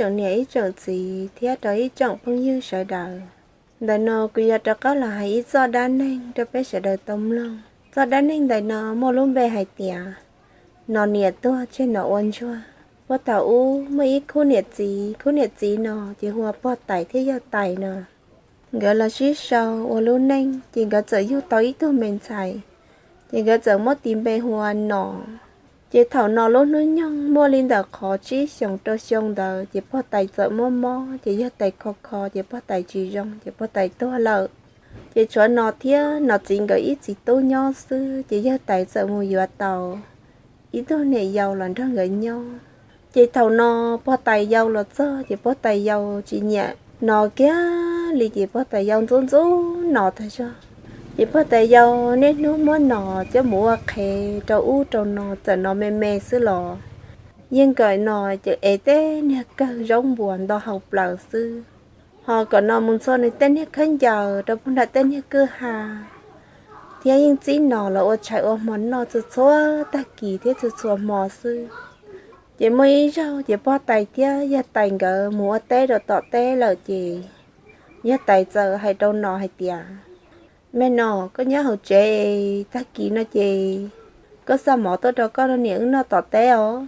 tsoom niam ib tsoom txiv thiab rau ib tsoom phooj ywg sawv daws. Ntawm no kuv yuav rov qab los hais ib txoj dab neeg rau peb sawv daws tau mloog. Txoj dab neeg ntawm no muaj lub npe hais tias, Nom niam tuag tseg nom ua ntsuag. Puag thaum ub muaj ib khub niam txiv, khub niam txiv no ces hu ua Pog Tais thiab Yawg Tais no. Nkawd los sib sau ua lub neej ces nkawd txawm yug tau ib tug me ntxhais, ces nkawd txawm muab tis npe hu ua Nom. Ces thaum Nom lub hnub nyoog muaj li ntawm qhov tsib xyoos rau xyoo ntawd ces Pog Tais txawm muaj mob ces Yawg Tais kho kho ces Pog Tais tsis zoo ces Pog Tais tuag lawm. Ces tshuav Nom thiab Nom txiv nkawd ib txiv tub nyob xwb ces Yawg Tais txawm mus yuav tau ib tug niam yau los nrog nkawd nyob. Ces thaum no Pog Tais yau los txog ces Pog Tais yau tsis nyiam Nom kiag li ces Pog Tais yau ntxub ntxub Nom tag zog. Ces Pog Tais yau niaj hnub muab Nom coj mus ua qhev rau ub rau no, txawm Nom me me xwb los yeej kom Nom ces ev tej niag kawg zaub npuas nto hauv plaws xwb, ho kom Nom mus ntxhua nws tej niag khaub ncaws rau puag nram tej niag kwj ha, thiab yeej txib Nom los ua tshais ua hmo noj txhua txhua tag kis thiab txhua txhua hmo xwb. Ces muaj ib zaug ces Pog Tais thiab Yawg Tais nkawd mus ua teb rau tom teb lawm ces Yawg Tais txawm hais rau Nom hais tias, Me Nom, koj nyob hauv tsev, tag kis no ces koj xa mov tuaj rau koj niam wb noj tom teb os.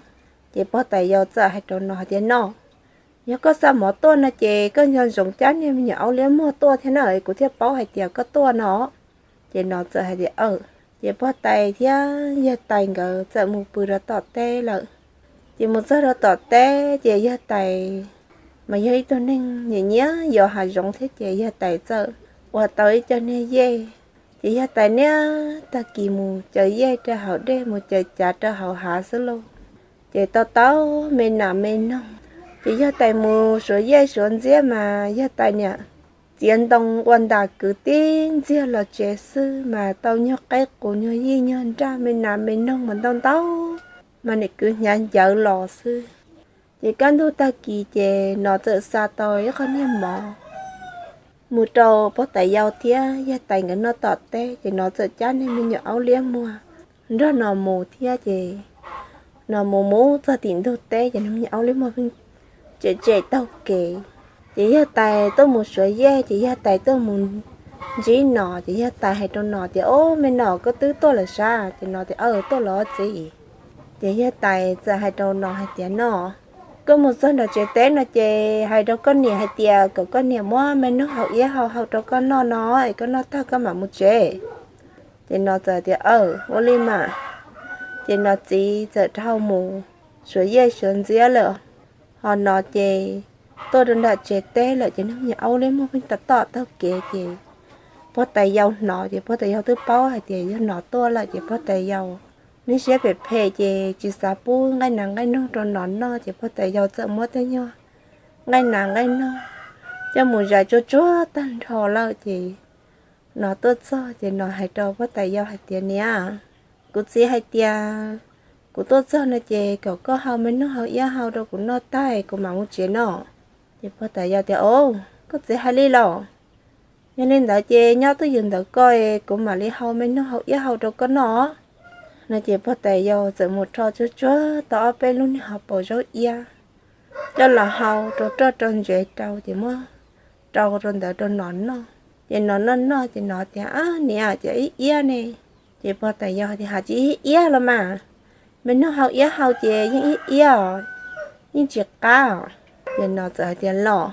Ces Pog Tais yau txawm hais rau Nom hais tias, Nom, yog koj xa mov tuaj no ces koj nco ntsoov cab niag me nyuam aub liab muag tuaj thiab na, kuv thiaj paub hais tias koj tuaj no. Ces Nom txawm hais tias, Aws. Ces Pog Tais thiab Yawg Tais nkawd txawm mus pw rau tom teb lawm. Ces mus txog rau tom teb ces Yawg Tais mas yog ib tug neeg nyiam nyiam yos hav zoov thiab ces Yawg Tais txawm ua tau ib co niag yej. Ces Yawg Tais niaj tag kis mus caws yej rau hauv dej, mus caws cav rau hauv hav xwb lauj. Ces tau tau me nas me noog, ces Yawg Tais mus suav yej suav ntxiab mas Yawg Tais niam txiav ntoo ua ntas kwv tib ntxiag los tsev xwb mas tau nyuag qaib qus nyuag yij nyuag nraj me nas me noog mas ntau ntau, mas nim kwv hnyav ncawv los xwb. Ces kaj ntug tag kis ces Nom txawm xa tau ib qho niag mov mus rau Pog Tais yau thiab Yawg Tais nkawd noj tom teb, ces Nom txawm cab niag me nyuam aub liab muag nrog Nom mus thiab ces Nom mus mus txog tim ntug teb ces niag me nyuam aub liab muag pheej tsem tsem taug kev. Ces Yawg Tais tuaj mus suav yej, ces Yawg Tais tuaj mus ntsib Nom, ces Yawg Tais hais rau Nom tias, Ob, me Nom, koj twb tuaj lawm sas? Ces Nom tias, Aws, tuaj lawm txiv. Ces Yawg Tais txawm hais rau Nom hais tias, Nom, koj mus txog nram tsev teb no ces hais rau koj niam hais tias kom koj niam muab me noog hau iab hau hau rau koj noj no es koj noj tag koj mam mus tsev. Ces Nom txawm tias, Aws, ua li mas. Ces Nom txiv txawm rau mus suav yej suav ntxiab lawm. Ho Nom ces tuaj rau nram tsev teb lawm ces niag me nyuam aub liab muag pheej tom tom taug kev ces Pog Tais yau hnov ces Pog Tais yau twb paub hais tias yog Nom tuaj lawm ces Pog Tais yau niag siab phem phem ces tsis xav pub nqaij nas nqaij noog rau Nom noj ces Pog Tais yau txawm muab tej nyuag nqaij nas nqaij noog coj mus zais tsuag tsuag tag nrho lawm ces Nom tuaj txog ces Nom hais rau Pog Tais yau hais tias, Niam, kuv txiv hais tias kuv tuaj txog no ces kom koj hau me noog hau iab hau rau kuv noj tag kuv mam mus tsev no. Ces Pog Tais yau tias, Au, koj txiv hais li los? Yog li ntawd ces nyob twj ywm ntawm koj, kuv mam li hau me noog hau iab hau rau koj noj. No ces Pog Tais yau txawm mus rho tsuag tsuag tau ob peb lub niag hauv paus zaub iab coj los hau rau roj rau ntsev rau ces muab rau rau ntawd rau Nom noj. Ces Nom noj noj ces Nom tias, Ab niam, cas ib iab ne? Ces Pog Tais yau tias, Has tsis ib iab los mas, me noog hau iab hau ces yeej ib iab os, yeej tsis qab os. Ces Nom txawm hais tias, Los.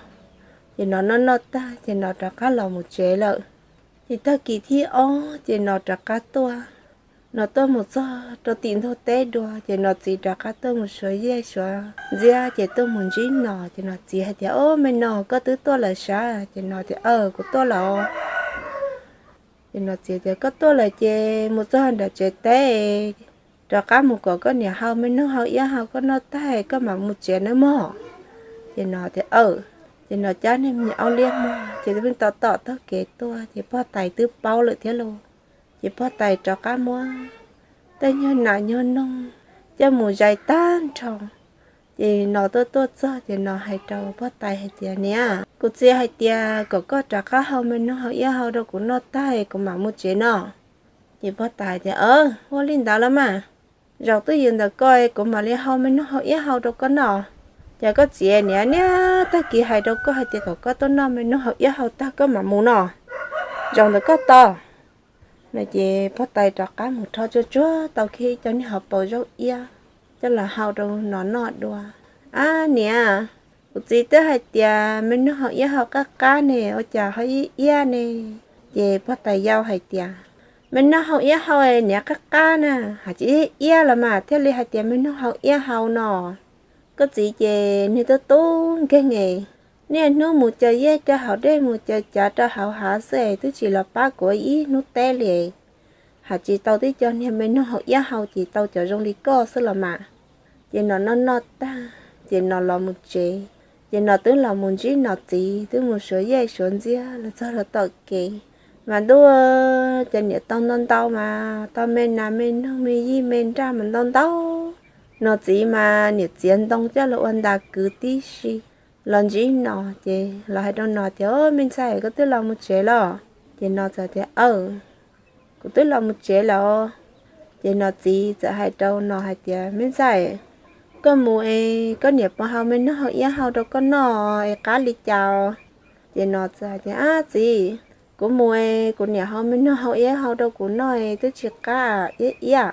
Ces Nom noj noj tag ces Nom rov qab los mus tsev lawm. Ces tag kis thib ob ces Nom rov qab tuaj. Nom tuaj mus txog rau tim ntug teb dua ces Nom txiv rov qab tuaj mus suav yej suav ntxiab ces tuaj mus ntsib Nom ces Nom txiv hais tias, Ob, me Nom, koj twb tuaj lawm sas? Ces Nom tias, Aws, kuv tuaj lawm. Ces Nom txiv tias, Koj tuaj lawm ces mus txog nram tsev teb, rov qab mus kom koj niam hau me noog hau iab hau koj noj tag koj mam mus tsev nawb mog. Ces Nom tias, Aws. Ces Nom cab niag me nyuam aub liab muag ces pheej tom tom taug kev tuaj ces Pog Tais twb paub lawm thiab lauj. Ces Pog Tais rov qab muab tej nyuag nas nyuag noog coj mus zais tag nrho. Ces Nom tuaj tuaj txog ces Nom hais rau Pog Tais hais tias, Niam, kuv txiv hais tias kom koj rov qab hau me noog hau iab hau rau kuv noj tag kuv mam mus tsev no. Ces Pog Tais hais tias, Aws, ua li ntawd los mas, zaum twj ywm ntawm koj kuv mam li hau me noog hau iab hau rau koj noj. Ces koj txiv niam niaj tag kis hais rau koj hais tias kom koj tuaj noj me noog haus iab hau tag koj mam mus no, zaum ntawd koj tos. No ces pog tais rov qab mus rho tsuag tsuag tau kiag ib co niag hauv paus zaub iab coj los hau rau no noj dua. Ab niam, kuv txiv twb hais tias me noog haus iab hau qab qab ne, ua cas ho iab iab ne? Ces pog tais yau hais tias, me noog haus iab hau niam qab qab na, hais tias iab iab los mas thiaj li hais tias me noog haus iab hau no. Koj txiv ces niag tub tub nkeeg es, niaj hnub mus caws yej rau hauv dej mus caws cav rau hauv hav xwb es twb tsis los pab kuv ib hnub teb li. Hais tsis tau twb cov niag me noog haus iab hau ces tau cov zoo li koj xwb los mas. Ces no noj noj tag ces no los mus tsev. Ces no twb los mus ntsib no txiv, twb mus suav yej suav ntxiab los txog rau tom kev, mas ntuj, cov niam tau ntau ntau mas tau me nas me noog me yij me nraj mas ntau ntau. No txiv mas niam txiav ntoo coj los ua ntas kwv tib si. Los ntsib no ces los hais rau no tias, me ntxhais, koj twb los mus tsev los? Ces no txawm tias, aw, kuv twb los mus tsev lawm. Ces no txiv txawm hais rau no hais tias, me ntxhais, koj mus es koj niam puas hau me noog haus iab hau rau koj noj es qab li cas? Ces no txawm hais tias, ab txiv, kuv mus es kuv niam hau me noog haus iab hau rau kuv noj es twb tsis qab, iab iab.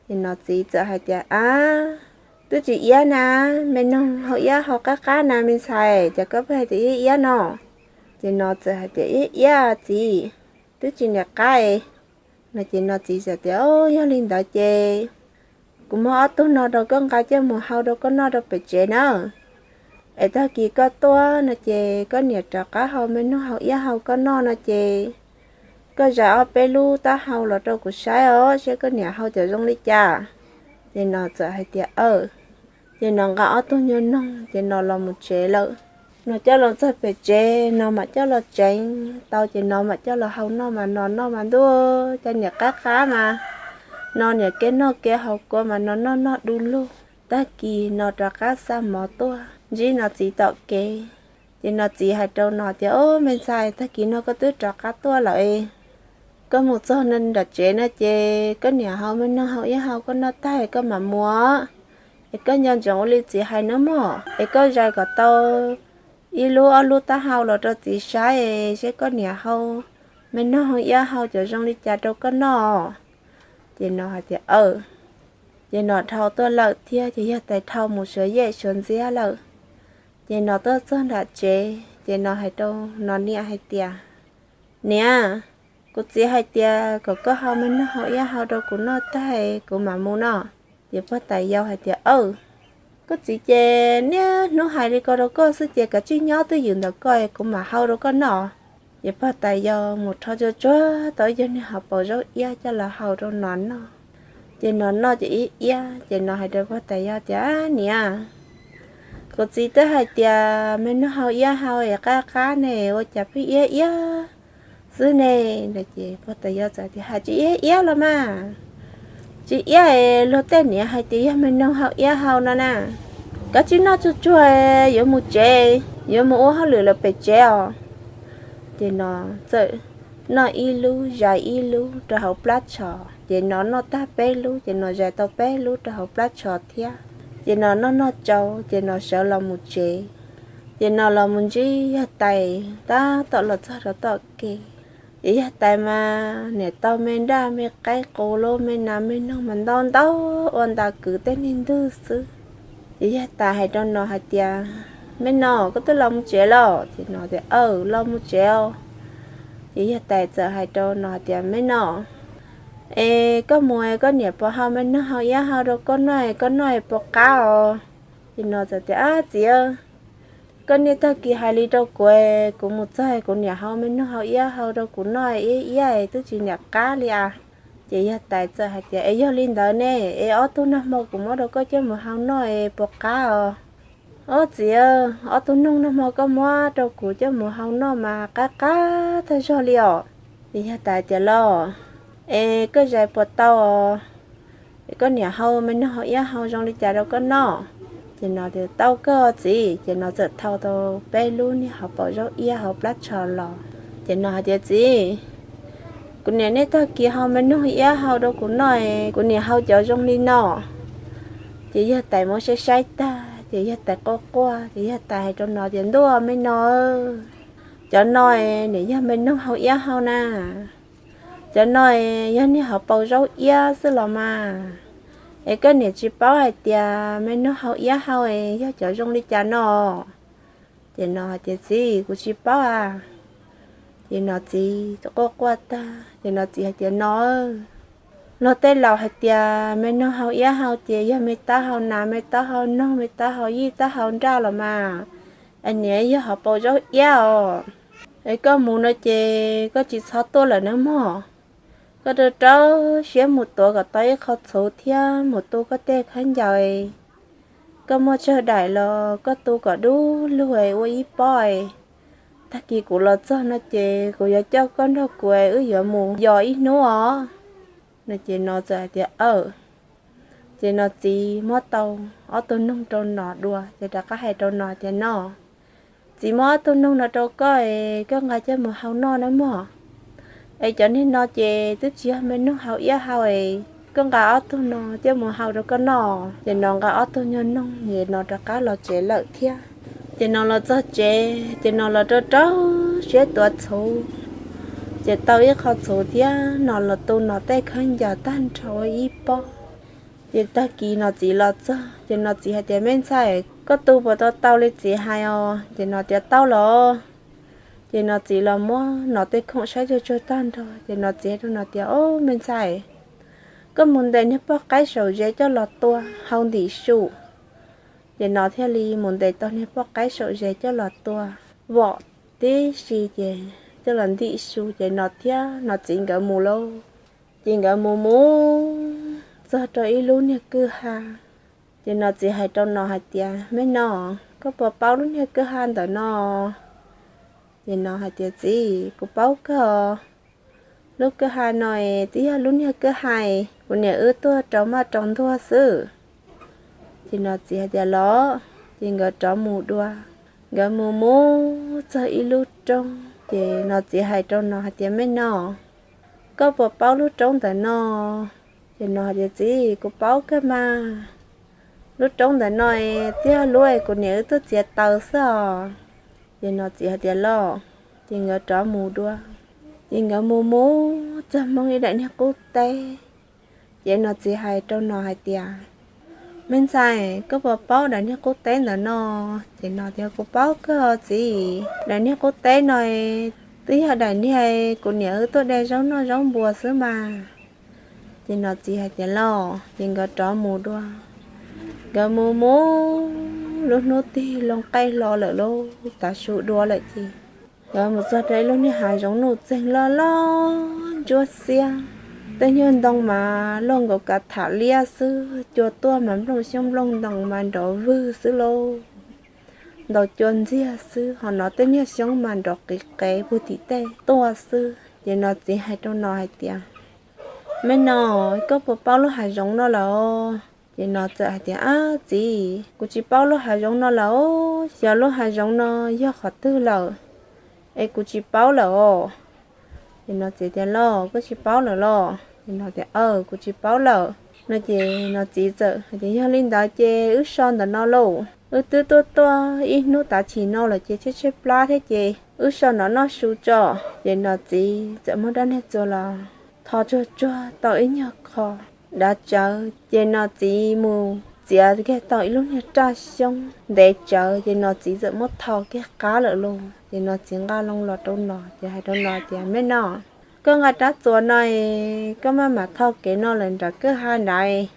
Ces no txiv txawm hais tias, ab, twb tsis iab na, me noog haus iab hau qab qab na me ntxhais, ces koj pheej hais tias iab iab no. Ces no txawm hais tias, iab iab txiv, twb tsis niam qab. No ces no txiv txawm tias, yog li ntawd ces kuv muab ob tug no rau koj nqa coj mus hau rau koj noj rau pem tsev na. Es tag kis koj tuaj no ces koj niam rov qab hau me noog haus iab hau koj noj no ces koj zais ob peb lub taub hau los rau kuv saib os, saib koj niam hau cov zoo li cas. Ces no txawm hais tias, aw. Ces no nqa ob tug nyuag noog ces no los mus tsev lawm. No coj los txog pem tsev no mam coj los tseev tau ces no mam coj los hau noj mas no noj mas ntuj, cov niam qab qab mas, no niam kev noj kev haus kua mas no noj noj du lug. Tag kis no rov qab xa mov tuaj ntsib no txiv tom kev. Ces no txiv hais rau no tias, o me ntxhais, tag kis no koj twb rov qab tuaj lawm, koj mus txog nram tsev no ces koj niam hau me noog haus iab hau koj noj tag koj mam mus, es koj nco ntsoov ua li txiv hais nawb mog, es koj zais kom tau ib lub ob lub taub hau los rau txiv saib, saib koj niam hau me noog haus iab hau cov zoo li cas rau koj noj. Ces no hais tias, aw. Ces no dhau tuaj lawm thiab ces yog tais dhau mus suav yej suav ntxiab lawm. Ces no tuaj txog nram tsev ces no hais rau no niam hais tias, niam, kuv txiv hais tias kom koj hau me noog haus iab hau rau kuv noj tag kuv mam mus no. Ces pog tais yau hais tias, aw, koj txiv ces niaj hnub hais li ko rau koj xwb ces kav tsij nyob twj ywm ntawm koj kuv mam hau rau koj noj. Ces pog tais yau mus rho tsuag tsuag tau ib co niag hauv paus zaub iab coj los hau rau no noj. Ces no noj ces iab iab ces no hais rau pog tais yau tias, niam, kuv txiv twb hais tias me noog haus iab hau es qab qab ne, ua cas pheej iab iab xwb ne? No ces pog tais yau txawm tias, hais tsis iab iab los mas, tsis iab es luag tej niam hais tias yog me noog haus iab hau no na. Kav tsij noj tsuag tsuag, yuav mus tsev, yuav mus ua hauj lwm lawm pem tsev os. Ces no txawm noj ib lub zais ib lub rau hauv plab tsho, ces no noj tag peb lub ces no zais tau peb lub rau hauv plab tsho thiab. Ces no noj noj tsau ces no sawv los mus tsev. Ces no los mus ntsib yawg tais tab tom los txog rau tom kev. Ces yawg tais mas niam tau me nraj me qaib qus lub me nas me noog mas ntau ntau ua ntas kwv tej niag ntug xwb. Ces yawg tais hais rau no hais tias, me no, koj twb los mus tsev los? Ces no tias, aw, los mus tsev os. Ces yawg tais txawm hais rau no hais tias, me no, es koj mus es koj niam puas hau me noog hau iab hau rau koj noj es koj noj es puas qab os? Ces no txawm tias, ab txiv, koj niaj tag kis hais li rau kuv, kuv mus txog kuv niam hau me noog hau iab hau rau kuv noj iab iab es twb tsis niam qab li as. Ces yawg tais txawm hais tias, es yog li ntawd ne, es ob tug nag hmo kuv muab rau koj coj mus hau noj es puas qab os? Ob txiv, ob tug noog nag hmo koj muab rau kuv coj mus hau noj mas qab qab tag zog li os. Ces yawg tais tias, los, es koj zais puas tau os? Es koj niam hau me noog hau iab hau zoo li cas rau koj noj? Ces no tias, tau kawg txiv. Ces no txawm thau tau peb lub niag hauv paus zaub iab hauv plab tsho los. Ces no hais tias, txiv, kuv niam niaj tag kis hau me noog iab hau rau kuv noj, kuv niam hau cov zoo li no. Ces yawg tais muab saib saib tag Ces yawg tais quaj quaj, ces yawg tais hais rau Nom tias, Ntuj, me Nom, cov no es nws yog me noog hau iab hau na. Cov no es yog niag hauv paus zaub iab xwb los mas. Es koj niam tsis paub hais tias me noog hau iab hau es yog cov zoo li cas no? Ces Nom hais tias, Txiv, kuv tsis paub a. Ces Nom txiv quaj quaj tag ces Nom txiv hais tias, Nom, luag tej laus hais tias me noog hau iab hau ces yog me taub hau nas, me taub hau noog, me taub hau yij, taub hau nraj los mas. Es niam yog hauv paus zaub iab os. Es koj mus no ces koj tsis txhob tuaj lawm nawb mog. Koj rau rau siab mus tuav kom tau ib qho txhuv thiab mus tu koj tej khaub ncaws. Koj muaj tsawg daim los koj tu kom dub lug ua ib pob. Tag kis kuv los txog no ces kuv yuav coj koj nrog kuv wb yuav mus yos ib hnub os. No ces Nom txawm hais tias, Aw. Ces Nom txiv muab tau ob tug noog rau Nom dua ces rov qab hais rau Nom tias, Nom, txiv muab ob tug noog no rau koj es koj nqa coj mus hau noj nawb mog. Es cov niag no ces twb tsis yog me noog hau iab hau es koj nqa ob tug no coj mus hau rau koj noj. Ces Nom nqa ob tug nyuag noog ces Nom rov qab los tsev lawm thiab. Ces Nom los txog tsev ces Nom los rau rau siab tuav txhuv. Ces tau ib qho txhuv thiab Nom los tu Nom tej khaub ncaws tag nrho ua ib pob. Ces tag kis Nom txiv los txog ces Nom txiv hais tias, Me ntxhais, koj tu puas tau tau li txiv hais os? Ces Nom tias, Tau los. Ces Nom txiv los muab Nom tej khoom saib tsuag tsuag tag nrho ces Nom txiv hais rau Nom tias, Au, me ntxhais, koj mus ntes niag poj qaib saum ze coj los tua hau ntim su. Ces Nom thiaj li mus ntes tau niag poj qaib saum ze coj los tua, vom tib si ces coj los ntim su ces Nom thiab Nom txiv nkawd mus lauj. Ces nkawd mus mus txog rau ib lub niag kwj ha. Ces Nom txiv hais rau Nom hais tias, Me Nom, koj puas paub lub niag kwj ha ntawm no? Ces Nom hais tias, Txiv, kuv paub kawg. Lub kwj ha no es twb yog lub niag kwj ha kuv niam wb tuaj rau maj rau ntuag xwb. Ces Nom txiv hais tias, Los. Ces nkawd rov mus dua. Nkawd mus mus txog ib lub roob ces Nom txiv hais rau Nom hais tias, Me Nom, koj puas paub lub roob ntawm no? Ces Nom hais tias, Txiv, kuv paub kawg mas. Lub roob ntawm no es twb yog lub es kuv niam wb tuaj txiav taws xwb os. Ces Nom txiv hais tias, Los. Ces nkawd rov mus dua. Ces nkawd mus mus txog Hmoob ib daim niag qub teb. Ces Nom txiv hais rau Nom hais tias, Me ntxhais, koj puas paub daim niag qub teb ntawm no? Ces Nom tias, Kuv paub kawg txiv. Daim niag qub teb no twb yog daim niag kuv niam wb tuaj de zaub noj zaub npua xwb mas. Ces Nom txiv hais tias, Los. Ces nkawd rov mus dua. Nkawd mus mus lub hnub tig loo qaij hlo lawm lauj, tav su dua lawm ces nkawd mus txog rau ib lub niag hav zoov nuj txeeg loj loj ntsuab xiab. Tej nyuag ntoo mas luaj nkaus kav tham liab xwb, cua tuaj mas nplooj xyoob nplooj ntoo mas nrov vwg xwb lauj. Ntaus cua ntxiag xwb, ho no tej nyuag xyoob mas nrov qiv qev puag tim tej tuaj xwb. Ces Nom txiv hais rau Nom hais tias, Me Nom, koj puas paub lub hav zoov no lawm? Ces Nom txawm hais tias, Ab txiv, kuv tsis paub lub hav zoov no lawm, xyov lub hav zoov no yog qhov twg lawm, es kuv tsis paub lawm os. Ces Nom txiv tias, Los, koj tsis paub lawm los? Ces Nom tias, Aw, kuv tsis paub lawm. No ces Nom txiv txawm hais tias, Yog li ntawd ces wb so ntawm no lauj, wb twb tuaj tuaj ib hnub tav chim no lawm ces tshaib tshaib plab thiab ces wb so nov noj su tso. Ces Nom txiv txawm muab rab niag txuas los tho tsuag tsuag tau ib nyuag qho dav tsawv, ces Nom txiv mus txiav kiag tau ib lub niag raj xyoob ntev tsawv, ces Nom txiv txawm muab tho kiag qab lawm lauj. Ces Nom txiv nqa loo los rau Nom ces hais rau Nom tias, Me Nom, koj nqa rab txuas no es koj maj mam tho kev no lawm nram kwj ha nrad.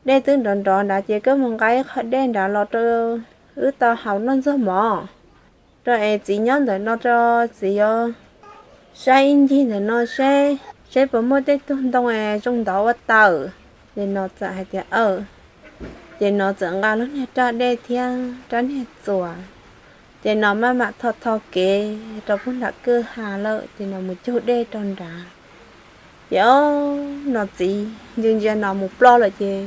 Dej twb nrov nrov nrad ces koj mus nqa ib qho dej nrad los rau wb tau haus noj ntxuag mov, rau es txiv nyob ntawm no rau txiv yuav saib ib ncig ntawm no seb, seb puas muaj tej tug ntoo es zoo ntov ua tawm. Ces Nom txawm hais tias, Aw. Ces Nom txawm nqa lub niag raj dej thiab rab niag txuas, ces Nom maj mam tho tho kev rau puag nram kwj ha lawm ces Nom mus cug dej rau nrad. Ces ob Nom txiv ntsia ntsia Nom mus ploj lawm ces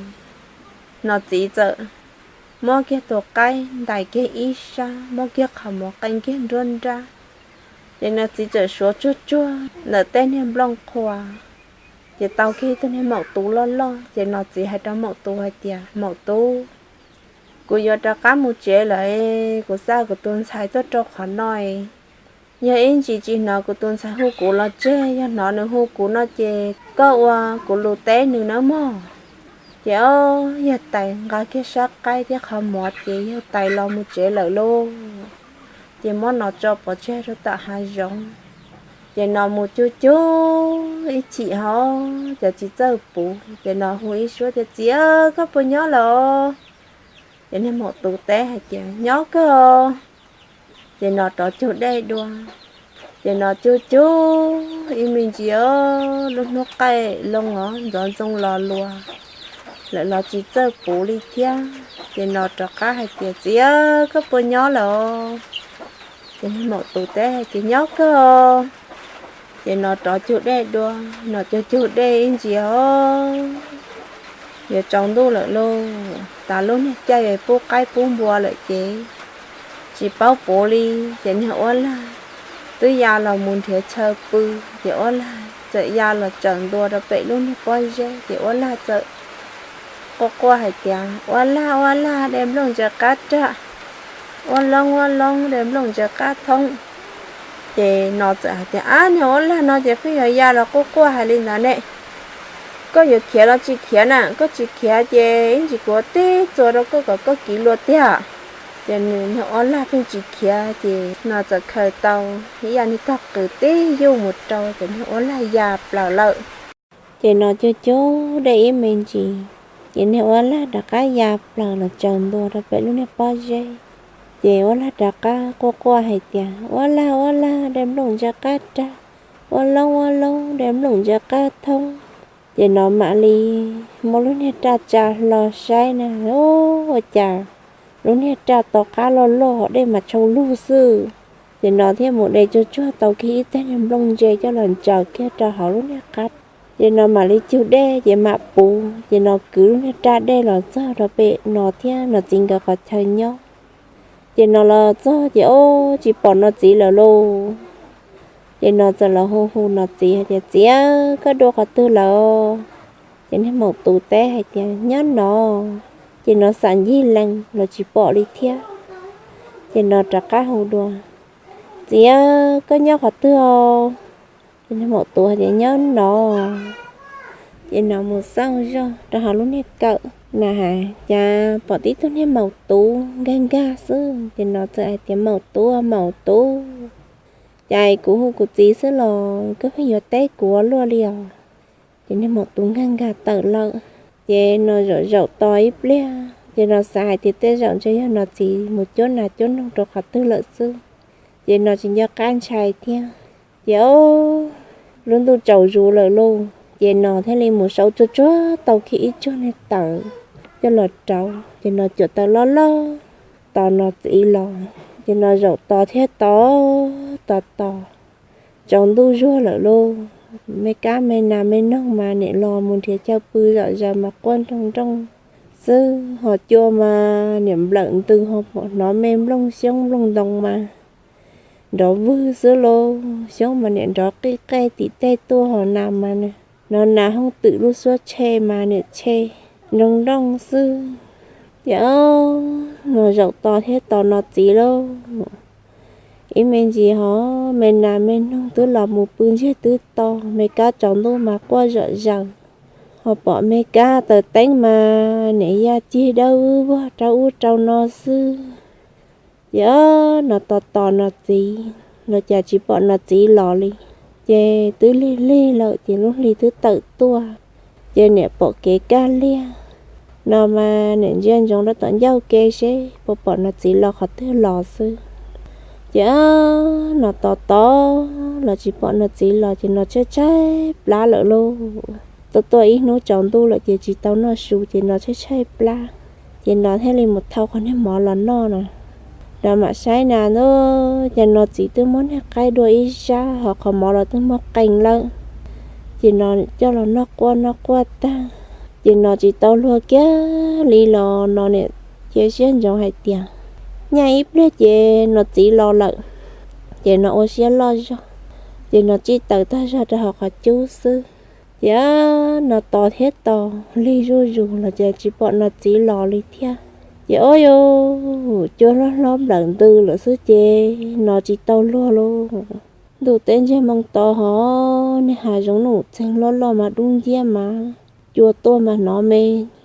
Nom txiv txawm muab kiag tus qaib ntais kiag ib sab, muab kiag qhov muv qee kiag nruab nrab. Ces Nom txiv txawm suav tsuag tsuag ntawm tej niag nplooj qhuav, ces tau kiag tus niag maum tuv loj loj. Ces Nom txiv hais rau maum tuv hais tias, Maum tuv, Kuv yuav rov qab mus tsev lawm, kuv xa kuv tus ntxhais tuaj rau qhov no. Yog ib ntsis tsis hnov kuv tus ntxhais hu kuv los tseg, yog hnov nws hu kuv no ces koj ua kuv lus teb nws nawb mog. Ces ob yawg tais nqa kiag sab qaib thiab qhov mov ces yawg tais los mus tsev lawm lauj. Ces muab no tso pov tseg rau tom hav zoov. Ces no mus cug cug ib chim ho cov txiv txawj puv, ces no hu ib suab tias, Txiv, koj puas nyob lawm? Ces niag maum tus teb hais tias, Nyob kawg. Ces no rov cug dej dua. Ces no cug cug ib me ntsis os, lub hnub qaij loo os, ntxoov ntxoo los luas lawm los tsis txawj puv li thiab. Ces no rov qab hais tias, Txiv, koj puas nyob lawm? Ces niag maum tus teb hais tias, Nyob kawg. Ces no rov cug dej dua, no cug cug dej ib ntsis os, yuav tsaus ntuj lawm lauj, tas lub niag caij pub qaib pub npua lawm ces tsis paub puv li. Ces niag uab lag twb ya los mus nrhiav chaw pw, ces uab lag txawm ya los tsaws ntua rau pem lub niag pob zeb, ces uab lag txawm quaj quaj hais tias, Uab lag, uab lag, de nplooj ntsaws qab rag, uab loob, uab loob, de nplooj ntsaws qab thoob. Ces no txawm hais tias, Ab, niag uab lag no ces pheej yuav ya los quaj quaj hais li ntawd ne. Koj yuav khiav los tsis khiav na? Koj tsis khiav ces ib ntsis kuv tib txuas rau koj kom koj kiv luag tiag. Ces nws niag uab lag pheej tsis khiav, ces no txawm khaws tau ib yam niag tog qws tib yuj mus rau, ces niag uab lag ya plaws lawm. Ces no cug cug dej ib me ntsis, ces niag uab lag rov qab ya plaws los tsaws ntua rau pem lub niag pob zeb. Ces uab lag rov qab quaj quaj hais tias, Uab lag, uab lag, de nplooj ntsaws qab rag, uab loob, uab loob, de nplooj ntsaws qab thoob. Ces no mam li muab lub niag raj tsa hlo saib na, ua cas lub niag raj to qab loj loj, dej mas tshoo lug xwb. Ces no thiaj mus de tsuag tsuag tau kiag ib teg niag nplooj ntse coj los ntsaws kiag rau hauv lub niag qab. Ces no mam li cug dej ces mam puv, ces no kwv lub niag raj dej los txog rau pem no thiab no txiv nkawd qhov chaw nyob. Ces no los txog ces ob tsis pom no txiv lawm lauj. Ces no txawm los hu hu no txiv hais tias, Txiv, koj dua qhov twg lawm? Ces niag maum tus teb hais tias, Nyob no. Ces no xam ncig lees los tsis pom li thiab. Ces no rov qab hu dua, Txiv, koj nyob qhov twg os? Ces niag maum tus hais tias, Nyob no. Ces no mus xauj zog rau hauv lub niag kawm na has, cas pom tib tug niag maum tus nkag nkag xwb. Ces no txawm hais tias, Maum tus, maum tus, cas kuv hu kuv txiv xwb los koj pheej yuav teb kuv ua luaj li os? Ces niag maum tus nkag nkag tawm lawm. Ces no zaum zaum tos ib pliag, ces no xav hais tias tej zaum ntshe yog no txiv mus cuab nas cuab noog rau qhov twg lawm xwb. Ces no tsis nco qab ntshai thiab. Ces ob lub ntuj tsaus zus lawm lauj, ces no thiaj li mus sau tsuag tsuag tau kiag ib tsuag niag taws coj los rauv. Ces no cuam taws loj loj tos no txiv los. Ces no zaum tos thiab tos, tos tos, tsaus ntuj zuag lawm lauj. Me kab me nas me noog mas niam los mus nrhiav chaw pw zom zaws mas quaj nrooj nrooj xwb, ho cua mas niam nplawm ntws, ho hnov me nplooj xyoob nplooj ntoo mas nrov vwg xwb lauj. Xyoob mas niam nrov qij qej tim tej tuaj, ho nas mas hnov nas hooj twm lub suab tshe mas niam tshe nrooj nrooj xwb. Ces no zaum tos thiab tos no txiv lauj. Ib me ntsis ho me nas me noog twb los mus pw ntsiag twb to, me kab tsaus ntuj mas quaj zom zaws, ho pom me kab taws teeb mas niam yaj cig dawb vog rau ub rau no xwb. Ces no tos tos no txiv los cas tsis pom no txiv los li. Ces twb lig lig lawm ces lub hli twb tawm tuaj, ces niam pom kev kaj liag no mas niam ntsia ntsoov rau tom ncauj ke seb puas pom no txiv los qhov twg los xwb. Ces no tos tos los tsis pom no txiv los ces no tshaib tshaib plab lawm lauj. Tuaj tuaj ib hnub tsaus ntuj lawm ces tsis tau noj su ces no tshaib tshaib plab. Ces no thiaj li mus thau qhov niag mov los noj na. No mam saib na, ces no txiv twb muab niag qaib dua ib sab, ho qhov mov los twb muab qee lawm. Ces no coj los noj quaj noj quaj tag, ces no tsis tau luag kiag li los no niam cia siab ntsoov hais tias nyaj ib pliag ces no txiv los lawm. Ces no ua siab loj zog, ces no tsij taws tag zog rau hauv qhov cub xwb. Ces no tos thiab tos lig zuj zus los ces tsis pom no txiv los li thiab. Ces ob yus cua hlob hlob nplawm ntws lawm xwb ces no tsis tau luag lauj. Ntuj teb ntsiag moo to hos niag hav zoov nuj txeeg loj loj mas dub nciab mas cua tuaj mas hnov me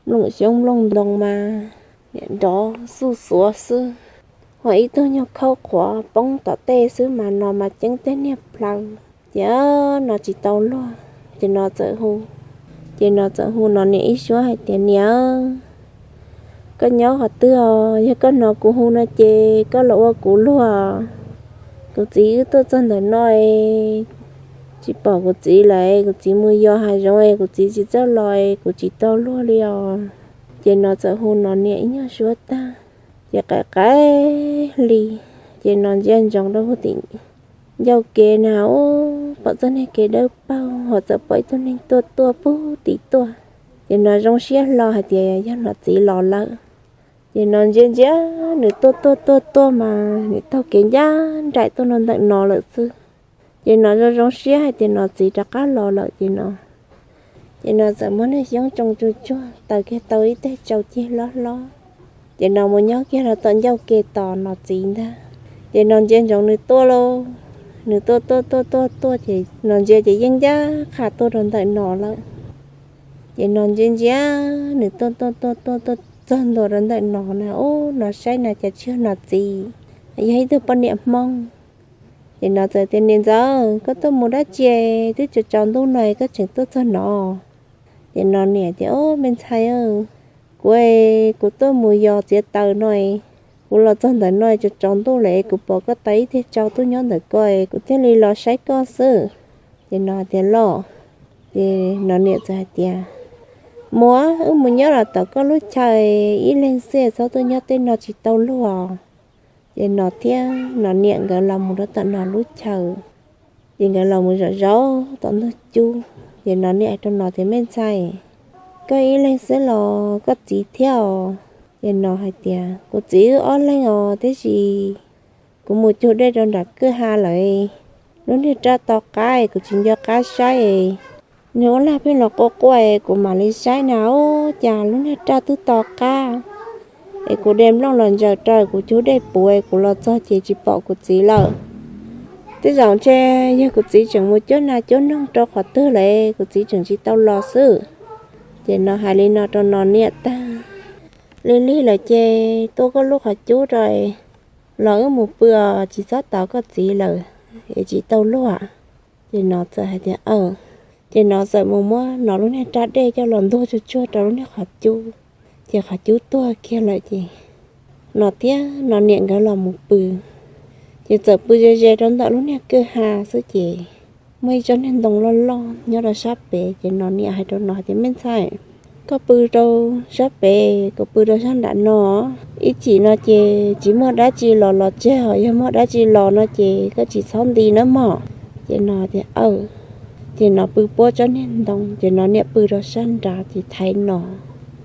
nplooj xyoob nplooj ntoo mas niam nrov xuj xuav xwb. Ho ib tug nyuag khaub qhuav poob tom tej xwb mas no mas ceeb tej niag plhaw. Ces no tsis tau luag, ces no txawm hu, ces no txawm hu no niam ib suab hais tias, Niam, koj nyob qhov twg os? Yog koj hnov kuv hu no ces koj los ua kuv luag. Kuv txiv wb tuaj txog ntawm no es tsis pom kuv txiv lawm, kuv txiv mus yos hav zoov es kuv txiv tsis txawj los es kuv tsis tau luag li os. Ces no txawm hu no niam ib nyuag suab tag, ces qaim qaim hli, ces no ntsia ntsoov rau puag tim ncauj ke na, ub, pom txoj niag kev dawb paug ho txawm pom ib tug neeg tuaj tuaj puag tim tuaj. Ces no zoo siab hlo hais tias yog nom txiv los lawm. Ces no ntsia ntsia nws tuaj tuaj tuaj tuaj mas nws taug kev ncaj nraim tuaj rau ntawm no lawm xwb. Ces no zoo zoo siab hais tias nom txiv rov qab los lawm ces no Ces no txawm muab niag xyoob tsoo tsuag tsuag taws kiag tau ib teg tsau cig hlob hlob. Ces no mus nyob kiag rau tom ncauj ke tos nom txiv ntag. Ces no ntsia ntsoov nws tuaj lauj, nws tuaj tuaj tuaj tuaj tuaj ces no ntsia ces yeej ncaj qha tuaj rau ntawm no lawm. Ces no ntsia ntsia nws tuaj tuaj tuaj tuaj tuaj txog ntua rau ntawm no na, ub, no saib na cas tsis yog nom txiv, yog ib tug poj niam Hmoob. Ces no txawm tias, Niam ntxawm, koj tuaj mus dab tsi twb tsaus tsaus ntuj no koj tseem tuaj txog no? Ces no niam tias, Ob, me ntxhais, kuv, kuv tuaj mus yos txiav taws no, kuv los txog ntawm no tsaus tsaus ntuj lawm kuv pom koj taws ib teg tsau tuaj nyob ntawm ko kuv thiaj li los saib koj xwb. Ces no tias, Los. Ces no niam txawm hais tias, Mus, wb mus nyob los tom koj lub chaw ib leeg xwb, txhob tuaj nyob tej no tsis tau luag. Ces no thiab no niam nkawd los mus rau tom no lub chaw. Ces nkawd los mus zaum zaum tom ntug cub, ces no niam hais rau no tias, Me ntxhais, koj ib leeg xwb los koj txiv thiab os? Ces no hais tias, Kuv txiv wb ob leeg os, tiam sis kuv mus cug dej rau nram kwj ha lawm, lub niag raj to qab kuv tsis nco qab saib, nws ua lag pheej los quaj quaj kuv mam li saib na, ub, cas lub niag raj twb to qab es kuv de nplooj los ntsaws rau kuv cug dej puv, kuv los txog ces tsis pom kuv txiv lawm. Tej zaum ntshe yog kuv txiv tseem mus cuab nas cuab noog rau qhov twg lawm, kuv txiv tseem tsis tau los xwb. Ces no hais li no rau no niam tag, Lig lig lawm ces tua koj lub qhov cub rau los wb mus pw os, tsis txhob tos koj txiv lawm es tsis tau luag. Ces no txawm hais tias, Aws. Ces no txawm mus muab no lub niag raj dej coj los ntuag tsuag tsuag rau lub niag qhov cub, ces qhov cub tuag kiag lawm ces no thiab no niam nkawd los mus pw. Ces txawm pw ze ze rau ntawm lub niag kwj ha xwb ces muaj ib tsob niag ntoo loj loj nyob rau sab pem, ces no niam hais rau no tias, Me ntxhais, koj pw rau sab pem, kuv pw rau sab nram no. Ib chim no ces tsis muaj dab tsi los los tseg, ho yog muaj dab tsi los no ces koj tsis txhob nti nawb mog. Ces no tias, Aws. Ces no pw puab tsob niag ntoo, ces no niam pw rau sab nrad ces thaiv no.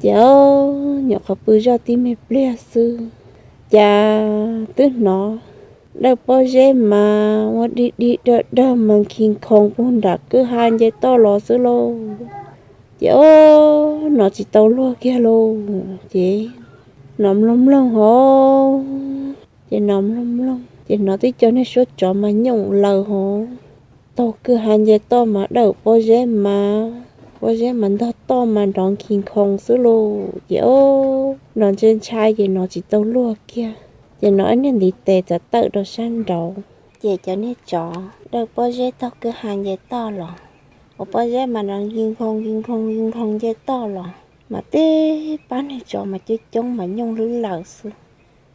Ces nyuam qhuav pw zoj tib me pliag xwb, cas twb hnov dawm pob zeb mas ua dig dig dawg dawg mas khi khoos puag nram kwj ha nce toj los xwb lauj. Ces ob, no tsis tau luag kiag lauj. Ces no mloog mloog hos, ces no mloog mloog ces hnov tib co niag suab tsov mas nyooj laws hos, taug kwj ha nce toj mas dawm pob zeb mas, pob zeb mas ntog toj mas nrov khi khoos xwb lauj. Ces ob, no ntshai ntshai ces no tsis tau luag kiag. Ces no ib niag ntiv tes txawm tawm rau sab nraud, ces cov niag tsov dawm pob zeb taug kwj ha nce toj los, ua pob zeb mas nrov khi khoos khi khoos khi khoos nce toj los, mas tib pab niag tsov mas coob coob mas nyooj lwb laws xwb.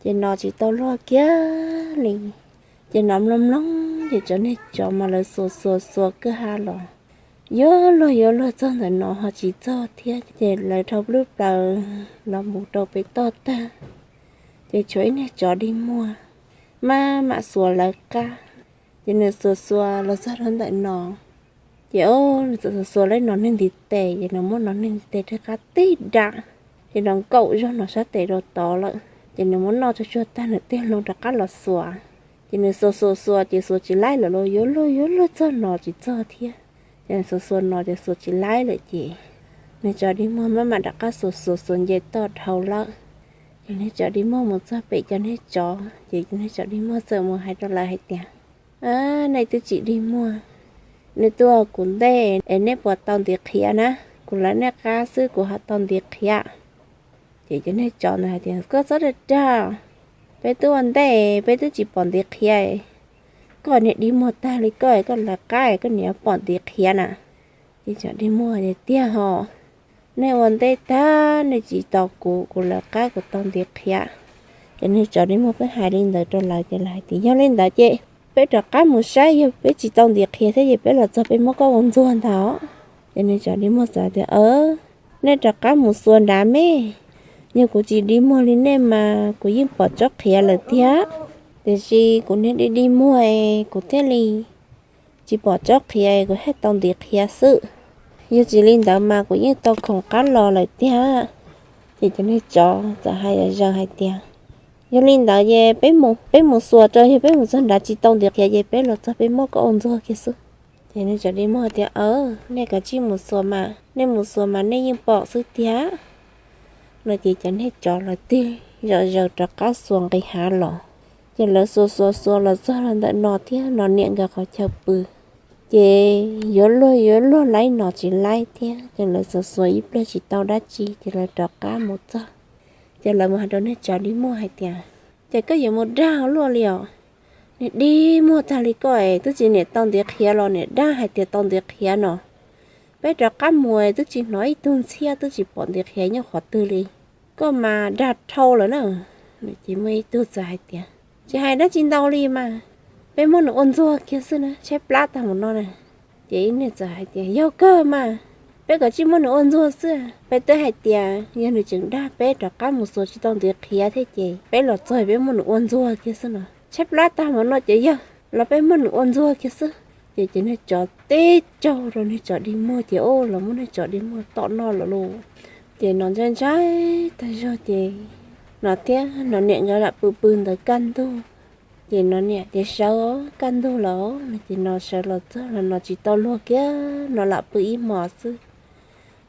Ces no tsis tau luag kiag li. Ces no mloog mloog ces cov niag tsov mas lawv xuas xuas xuas kwj ha los, yuav luag yuav luag txog ntawm no ho tsis txog thiab. Ces lawv dhau plub plaws los mus rau pem toj tag, ces tshuav ib niag tsov dig muag maj mam xuas lawv qab. Ces nws xuas xuas los txog rau ntawm no, ces ob, nws txawm xuas xuas lawv no niag ntiv tes, ces nws muab no niag ntiv tes rov qab tib dam, ces no nkaum zog no sab tes rau tod lawm. Ces nws muab noj tsuag tsuag tag nws tig hlo rov qab los xuas. Ces nws xuas xuas xuas ces xuas tsis laib lawm los yuav luag yuav luag txog no tsis txog thiab. Ces nws xuas xuas no ces xuas tsis laib lawm ces nws tsov dig muag maj mam rov qab xuas xuas xuas nce toj dhau lawm. Niag tsov dig muag mus txog pem cov niag tsov ces cov niag tsov dig muag txawm mus hais rau lawv hais tias, nej twb tsis dig muag, nej tuaj kuv ntej es nej puas tau ntiv qhiav na? Kuv lawv nej qab xwb kuv ho tau ntiv qhiav. Ces cov niag tsov ntawd hais tias, koj txhob dag dag, peb tuaj ua ntej peb twb tsis pom ntiv qhiav, koj niag dig muag tag li koj, koj lawv qab koj niag pom ntiv qhiav na. Ces tsov dig muag tias, tiag hos, nej ua ntej tag nej tsis tos kuv, kuv lawv qab kuv tau ntiv qhiav. Ces niag tsov dig muag pheej hais li ntawd rau lawv ces lawv hais tias, yog li ntawd ces peb rov qab mus saib, yog peb tsis tau ntiv qhiav thiab ces peb los txog peb muab koj ua ntxuag ntag. Ces niag tsov dig muag txawm tias, nej rov qab mus xuas nrad me, yog kuv tsis dig muag li nej mas kuv yeej pom tsob qhiav lawm thiab. Tiam sis kuv niag dig dig muag kuv thiaj li tsis pom tsob qhiav, kuv thiaj tau ntiv qhiav xwb. Yog tsis li ntawd mas kuv yeej tau khoom qab los lawm tiag. Ces cov niag tsov txawm hais zom zaws hais tias, yog li ntawd ces peb mus, peb mus xuas rau, yog peb mus txog nrad tsis tau ntiv qhiav ces peb los txog peb muab koj ua ntxuag kiag xwb. Ces niag tsov dig muag tias, nej kav tsij mus xuas mas, nej mus xuas mas nej yeej pom xwb tiag. No ces cov niag tsov lawv tig zom zaws rov qab xuas nqis hav los. Ces lawv xuas xuas xuas los txog rau ntawm Nom thiab Nom niam nkawd qhov chaw pw. Ces yuav luag yuav luag laib Nom tsis laib thiab, ces lawv xuas xuas ib pliag tsis tau dab tsi ces lawv rov qab mus txog. Ces lawv mus hais rau niag tsov dig muag hais tias, ces koj yuav mus dag luaj li os? Niag dig muag tag li koj es twb tsis niam tau ntiv qhiav los niam dag hais tias tau ntiv qhiav no. Peb rov qab mus twb tsis hnov ib tug ntxhiab, twb tsis pom ntiv qhiav nyob qhov twg li. Koj mas dag dhau lawm na. Ces muaj ib tug txawm hais tias, tsis hais dab tsi ntau li mas, peb muab nws ua ntxuag kiag xwb na, tshaib plab tag mus no na. Ces ib niag txawm hais tias, yog kawg mas, peb kav tsij muab nws ua ntxuag xwb. Peb twb hais tias yog nws tseem dag peb rov qab mus xuas tsis tau ntiv qhiav thiab ces peb los txog peb muab nws ua ntxuag kiag xwb no, tshaib plab tag mus no ces yog los peb muab nws ua ntxuag kiag xwb. Ces cov niag tsov teb caug rau niag tsov dig muag ces los muab niag tsov dig muag tom noj lawm lauj. Ces Nom ntshai ntshai tag zog ces Nom thiab Nom niam nkawd lam pw pw ntawd kaj ntug. Ces Nom niam tias, sawv kaj ntug lawm no ces Nom sawv los txog los Nom tsis tau luag kiag, Nom lam pw ib hmos xwb,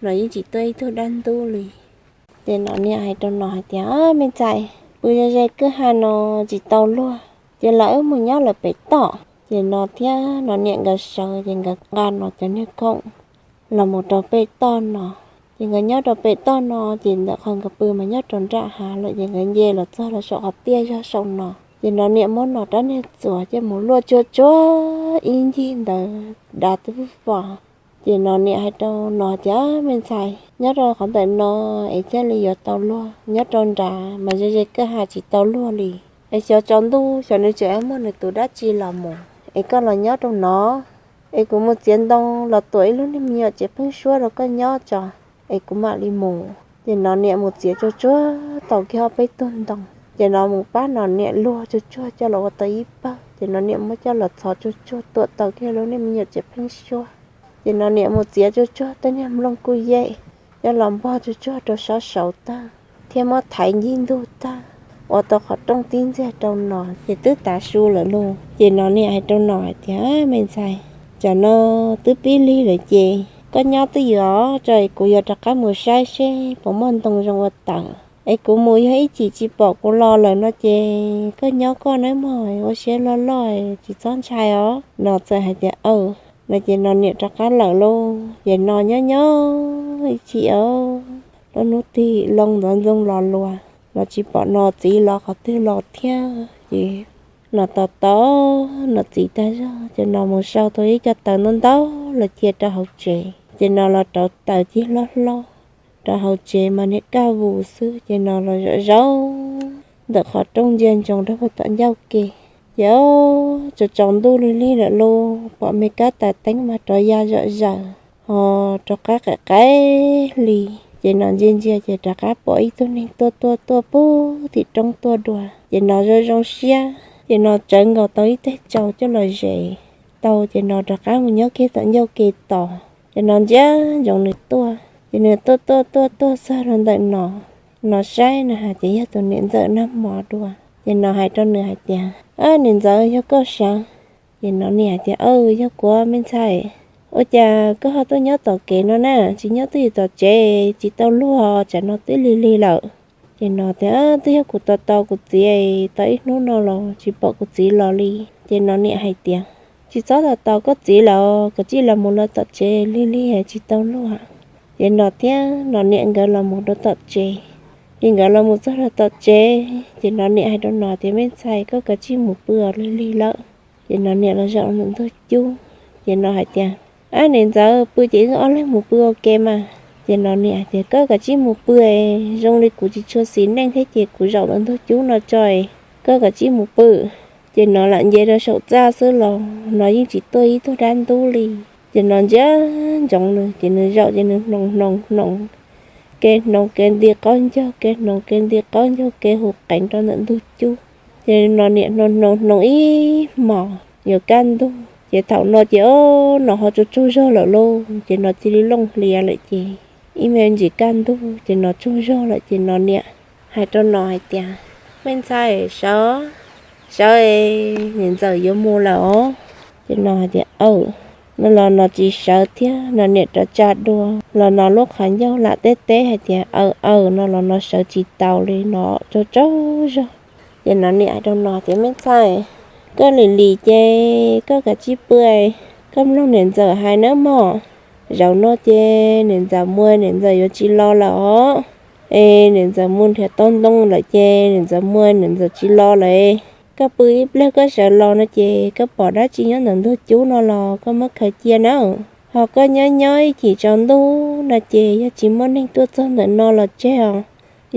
Nom yeej tsis tuaj ib tug dab ntub li. Ces Nom niam hais rau Nom hais tias, me ntxhais, pw ze ze kwj ha no tsis tau luag, ces los wb mus nyob lawm pem toj. Ces Nom thiab Nom niam nkawd sawv ces nkawd nqa Nom cov niag khoom los mus rau pem toj no. Ces nkawd nyob rau pem toj no ces ntawm qhov nkawd pw mas nyob rau nram hav lawm ces nkawd nce los txog rau saum qhov tiaj zog saum no. Ces Nom niam muab Nom rab niag txuas coj mus luaj tsuag tsuag ib ncig ntawd dav tib fos. Ces Nom niam hais rau Nom tias, me ntxhais, nyob rau qhov ntawm no es thiaj li yuav tau luag, nyob rau nrad mas ze ze kwj ha tsis tau luag li. Es xyov tsaus ntuj xyov nws tseem muaj nws tus dab tsi los mus, es koj los nyob rau no, es kuv mus txiav ntoo los tuam ib lub niag me nyuam tsev pheeb suab rau koj nyob tso, es kuv mam li mus. Ces Nom niam mus txiav tsuag tsuag tau kiag ob peb tug ntoo, ces Nom mus pab Nom niam luag tsuag tsuag coj los ua tau ib pawg, ces Nom niam muab coj los txhov tsuag tsuag tuam tau kiag lub niag me nyuam tsev pheeb suab. Ces Nom niam mus txiav tsuag tsuag tej niag nplooj kuj yej coj los npog tsuag tsuag rau sab saud tag, thiab muab thaiv ncig ntug tag, ua tau qhov rooj tib ntxiag rau Nom ces twb tav su lawm lauj. Ces Nom niam hais rau Nom hais tias, me ntxhais, tsam no twb pib lig lawm ces koj nyob twj ywm tso es kuv yuav rov qab mus saib seb puas muaj ntoo zoo ua tawm. Es kuv mus yog ib chim tsis pom kuv los lawm no ces koj nyob koj nawb mog, ua siab loj loj tsis txhob ntshai os. Nom txawm hais tias, aw. No ces Nom niam rov qab lawm lauj. Ces Nom nyob nyob ib chim os, lub hnub tig loo ntxoov ntxoo los luas, los tsis pom Nom txiv los qhov twg los thiab. Ces Nom tos tos Nom txiv tag zog ces Nom mus sau tau ib co taws ntau ntau los cia rau hauv tsev. Ces Nom los rauv taws cig hlob hlob rau hauv tsev mas niag kaj vus xwb. Ces Nom los zaum zaum ntawm qhov rooj ntsia ntsoov rau puag tom ncauj ke. Ces tsaus tsaus ntuj lig lig lawm lauj, pom me kab taws teeb mas rov ya zom zaws, ho rov qab qaim qaim hli. Ces Nom ntsia ntsia ces rov qab pom ib tug neeg tuaj tuaj tuaj puag tim roob tuaj dua. Ces Nom zoo zoo siab ces Nom tsawv nkaus tau ib teg tsau coj los zes tau ces Nom rov qab mus nyob kiag tom ncauj ke tos. Ces Nom ntsia ntsoov nws tuaj, ces nws tuaj tuaj tuaj tuaj txog rau ntawm Nom. Nom saib Nom hais tias yog tus niam ntxawm nag hmo dua. Ces Nom hais rau nws hais tias, niam ntxawm, yog koj sav. Ces Nom niam hais tias, aw, yog kuv me ntxhais. Ua cas koj ho tuaj nyob tom kev no na, tsis nyob twj ywm tom tsev tsis tau luag, tsam no twb lig lig lawm. Ces no tias, Twb yog kuv tos tos kuv txiv tau ib hnub no los tsis pom kuv txiv los li. Ces no niam hais tias, Tsis txhob tos tos koj txiv lawm, koj cia li los mus rau tom tsev, lig lig tsis tau luag. Ces no thiab no niam nkawd los mus rau tom tsev. Ces nkawd los mus txog rau tom tsev ces no niam hais rau no tias, Me ntxhais, koj kav tsij mus pw os, lig lig lawm. Ces no niam los zaum ntawm ntug cub, ces no hais tias, Ab niam ntxawm, pw ces wb ob leeg mus pw ua ke mas. Ces no niam hais tias, Koj kav tsij mus pw, zoo li kuv tsis tshua xis neej thiab ces kuv zaum ntawm ntug cub no tso, koj kav tsij mus pw. Ces no lam nce rau saum txaj xwb los no yeej tsis tuaj ib tug dab ntub li. Ces no ntsia ntsoov nws ces nws zaum ces nws hnoos hnoos hnoos, kev hnoos kev nti qaub ncaug, kev hnoos kev nti qaub ncaug, kev hu qees rau ntawm ntug cub. Ces no niam hnoos hnoos hnoos ib hmos yuav kaj ntug ces thaum no ces o, no ho tsaug tsaug zog lawm lauj. Ces no cia li looj hlias lawm ces ib me ntsis kaj ntug ces no tsaug zog lawm ces no niam hais rau no hais tias, Me ntxhais, sawv, sawv, niam ntxawm yuav mus lawm os. Ces no hais tias, Aws. No los no tsis sawv thiab, no niam rov tsa dua los no lub qhov ncauj lam teb teb hais tias, Aws, aws. No los no sawv tsis taus li, no tsaug tsaug zog. Ces no niam hais rau no tias, Me ntxhais, koj lim lim ces koj kav tsij pw, koj mloog niam ntxawm hais nawb mog. Zaum no ces niam ntxawm mus, niam ntxawm yuav tsis los lawm os. Es niam ntxawm mus nrhiav tau ntoo lawm ces niam ntxawm mus, niam ntxawm tsis los lawm. Koj pw ib pliag koj sawv los no ces koj pom dab tsi nyob ntawm ntug cub no los koj muab khaws cia nawb. Ho koj nyob nyob ib chim tsaus ntuj no ces yog tsis muaj neeg tuaj txog ntawm no los tseg os.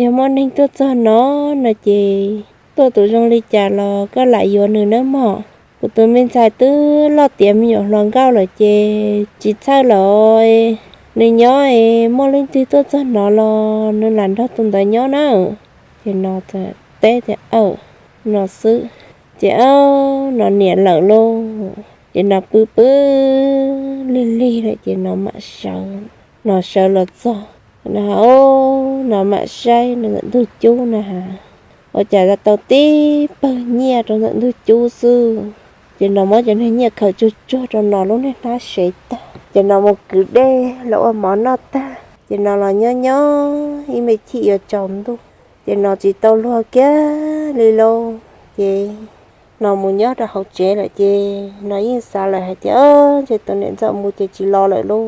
Yog muaj neeg tuaj txog no no ces tuaj tus zoo li cas los koj lam yuav nws nawb mog. Kuv tus me ntxhais twb loj tiav me nyuam hluas nkauj lawm ces tsis txhawj lawm. Nws nyob es muaj leej twg tuaj txog no los nws lam nrog tus ntawd nyob na. Ces no teb tias, Aws, no xwb. Ces o, no niam lawm lauj. Ces no pw pw lig lig lawm ces no mam sawv, no sawv los txog, no o, no mam saib no ntawm ntug cub no ha, ua cas tau tib pawg nyiaj rau ntawm ntug cub xwb. Ces no muab cov niag nyiaj khaws tsuag tsuag rau no lub niag hnab sev tag ces no mus kwv dej los ua mov noj tag ces no los nyob nyob ib me chim yuav tsaus ntuj ces no tsis tau luag kiag li lauj. Ces no mus nyob rau hauv tsev lawm ces no yeej xav lawm hais tias, Ntshe tus niam ntxawm mus ces tsis los lawm lauj.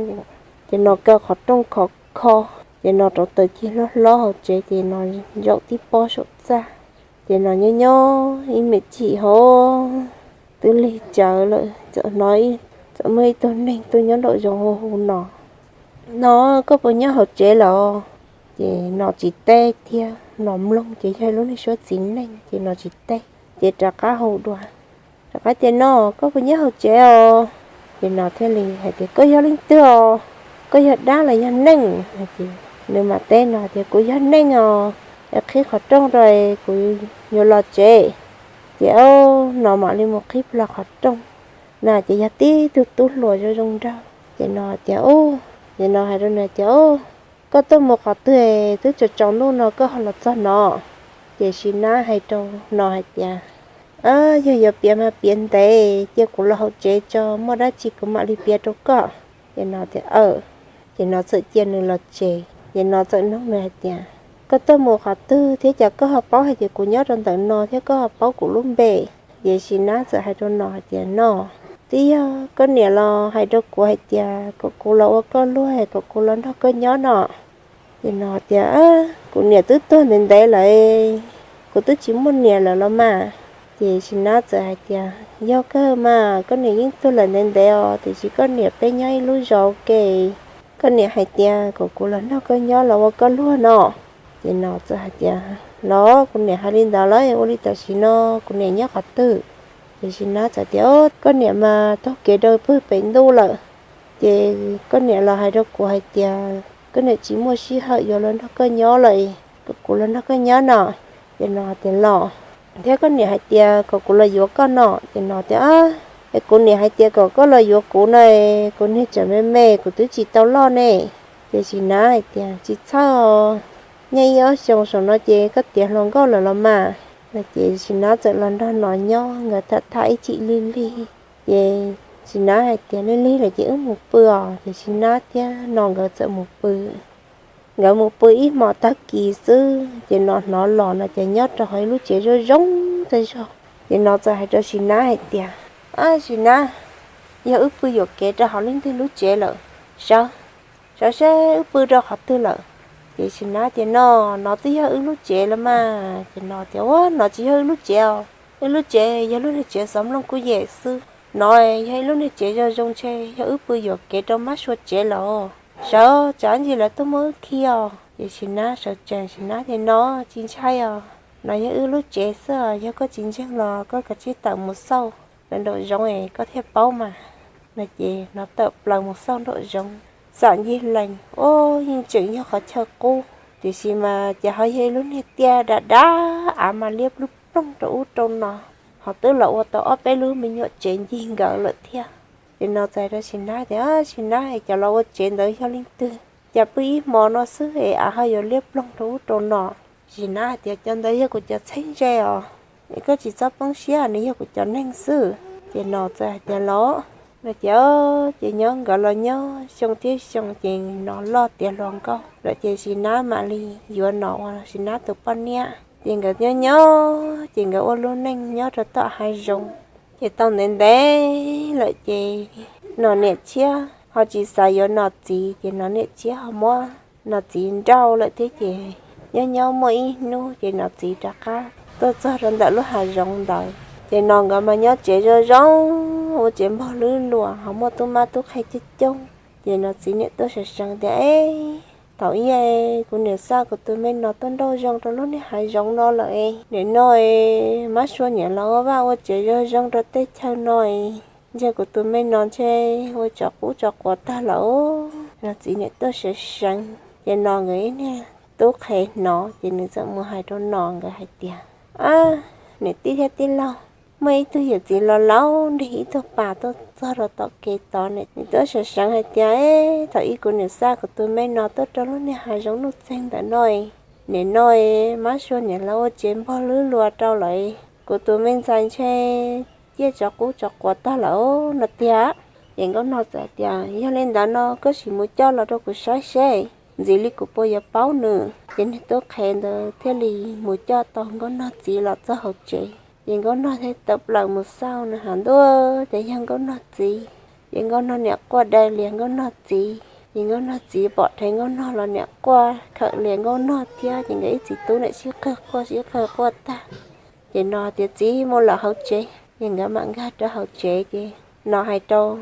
Ces no kaw qhov rooj khov kho, ces no rauv taws cig hlob hlob hauv tsev ces no zaum tib pob saum txaj. Ces no nyob nyob ib me chim ho twb lig tsawv lawm txawm hnov, txawm muaj ib tug neeg tuaj nyob nraum zoov hu hu no, No, koj puas nyob hauv tsev lawm? Ces no tsis teb thiab, no mloog ces yog lub niag suab txiv neej ces no tsis teb. Ces rov qab hu dua, rov qab tias, No, koj puas nyob hauv tsev os? Ces no thiaj li hais tias, Koj yog leej twg os? Koj yog dab los yog neeg? Nws mam teb no tias, Kuv yog neeg os, es qhib qhov rooj rau kuv yuav los tsev. Ces o, no mam li mus qhib plho qhov rooj na ces yog tib tug tub hluas zoo zoo nraug. Ces no tias, Ces no hais rau nws tias, Koj tuaj mus qhov twg twb tsaus tsaus ntuj no koj ho los txog no? Ces Sis Nab hais rau no hais tias, Yog yuav piav mas piav ntev, cia kuv los hauv tsev tso, muaj dab tsi kuv mam li piav rau koj. Ces no tias, Aws. Ces no txawm cia nws los tsev, ces no txawm nug nws hais tias, Koj tuaj mus qhov twg thiab cas koj ho paub hais tias kuv nyob rau ntawm no thiab koj ho paub kuv lub npe? Ces Sis Nab txawm hais rau no hais tias, No, twb yog koj niam los hais rau kuv hais tias kom kuv los ua koj luag, kom kuv los nrog koj nyob no. Ces no tias, Kuv niam twb tuag ntev ntev lawm, kuv twb tsis muaj niam lawm los mas. Ces Sis Nab txawm hais tias, Yog kawg mas, koj niam yeej tuag lawm ntev ntev os, tiam sis koj niam peb nyob ib lub zos ua ke, koj niam hais tias kom kuv los nrog koj nyob los ua koj luag no. Ces no txawm hais tias, Los kuv niam hais li ntawd lawm, ua li tam sim no kuv niam nyob qhov twg? Ces Sis Nab txawm tias, Koj niam mas taug kev rau pem ntuj lawm. Ces koj niam los hais rau kuv hais tias koj niam tsis muaj sij hawm yuav los nrog koj nyob lawm, kom kuv los nrog koj nyob no. Ces no tias, Los. Thiab koj niam hais tias kom kuv los yuav koj no. Ces no tias, Es kuv niam hais tias kom koj los yuav kuv no, kuv niag tseem me me kuv twb tsis tau loj ne. Ces Sis Nab hais tias, Tsis txhob, nyob ib ob xyoos saum no ces koj tiav hluas nkauj lawm los mas. Ces Sis Nab txawm los nrog no nyob, nkawd tham tham ib chim lig lig. Ces Sis Nab hais tias, Lig lig lawm ces wb mus pw os. Ces Sis Nab thiab no nkawd txawm mus pw. Nkawd mus pw ib hmos tag kis xwb ces Nom hnov los no ces nyob rau hauv ib lub tsev zoo zoo tag zog. Ces Nom txawm hais rau Sis Nab hais tias, Ab Sis Nab, yog wb pw yuam kev rau hauv leej twg lub tsev lawm? Sawv, sawv seb wb pw rau qhov twg lawm. Ces Sis Nab tias, No, no twb yog wb lub tsev los mas. Ces Nom tias, Ua, no tsis yog wb lub tsev os. Wb lub tsev yog lub niag tsev xov nplooj kuj yem xwb. No yog ib lub niag tsev zoo zoo, ntshe yog wb pw yuam kev rau mab sua tsev lawm. Sawv, tsam ntsis lawv tuaj muab wb khi os. Ces Sis Nab sawv tsees, Sis Nab tias, No tsis ntshai os, no yog wb lub tsev xwb, yog koj tsis ntseeg los koj kav tsij tawm mus xauj rau nraum zoov es koj thiaj paub mas. No ces Nom tawm plaws mus xauj nraum zoov, xam ncig lees, ua, yeej tseem yog qhov chaw qub, tiam sis mas ces ho yog ib lub niag tiaj dav dav av mas liab ploog ploog rau ub rau no, ho twb los ua tau ob peb lub me nyuam tsev ncig nkawd lawm thiab. Ces Nom txawm hais rau Sis Nab tias, Sis Nab, cov los ua tsev ntawd yog leej twg? Cas pw ib hmo no xwb es av ho yuav liab ploog rau ub rau no? Sis Nab hais tias, Cov ntawd yog kuv cov txheeb ze os, es koj tsis txhob poob siab, nws yog kuv cov neeg xwb. Ces Nom txawm hais tias, Los, no ces, ces nyob nkawd los nyob xyoo thiab xyoo ces Nom loj tiav hluas nkauj lawm ces Sis Nab mam li yuav Nom ua Sis Nab tus poj niam. Ces nkawd nyob nyob ces nkawd ua lub neej nyob rau tom hav zoov. Ces tau ntev ntev lawm ces Nom niam tshiab ho tsis xav yuav Nom txiv, ces Nom niam tshiab ho muab Nom txiv nrauj lawm thiab. Ces nyob nyob muaj ib hnub ces Nom txiv rov qab tuaj txog rau ntawm lub hav zoov ntawd. Ces Nom nkawd mas nyob tsev zoo zoo, ua tsev npog lwb luas ho muaj tub mab tub qhe coob coob. Ces Nom txiv niam tuaj sawv seev tias, Eb, thaum ub kuv niam xa kuv tus me Nom tuaj nrauj zoo rau lub niag hav zoov no lawm es, nim no mab sua niam los ua vaj ua tsev zoo zoo rau tej chaw no es, ntshe kuv tus me Nom ntshe ua tsov qub tsov quav tag lawm. Nom txiv niam tuaj sawv seev ces Nom nkawd ib niag tub qhe hnov ces nws txawm mus hais rau Nom nkawd hais tias, Ab, niam tij thiab tij laug, muaj ib tug yawm txiv los laus nrig ib tug pas tuaj txog rau tom kev tod, nws tuaj sawv seev hais tias, Eb, thaum ub kuv niam xa kuv tus me Nom tuaj rau lub niag hav zoov nuj txeeg ntawm no es, nim no mab sua niam los ua tsev npog lwb luas rau lawm, kuv tus me ntxhais ntshe ciaj tsov qub tsov quav tag lawm no tiag. Ces Nkauj Nog txawm tias, Yog li ntawd no koj sim mus coj los rau kuv saib seb ntxim li kuv puas yuav paub nws. Ces niag tub qhe ntawd thiaj li mus coj tau Nkauj Nog txiv los txog hauv tsev. Ces Nkauj Nog thiaj tawm plaws mus xauj, nws has ntua ces yog Nkauj Nog txiv. Ces Nkauj Nog niam quaj dai lias Nkauj Nog txiv, ces Nkauj Nog txiv pom dheev Nkauj Nog los niam quaj khawm lias Nkauj Nog thiab. Ces nkawd ib txiv tub niam sib qawg quaj sib qawg quaj tag. Ces Nom tias, Txiv, mus lawm hauv tsev. Ces nkawd mam nkag rau hauv tsev ces Nom hais rau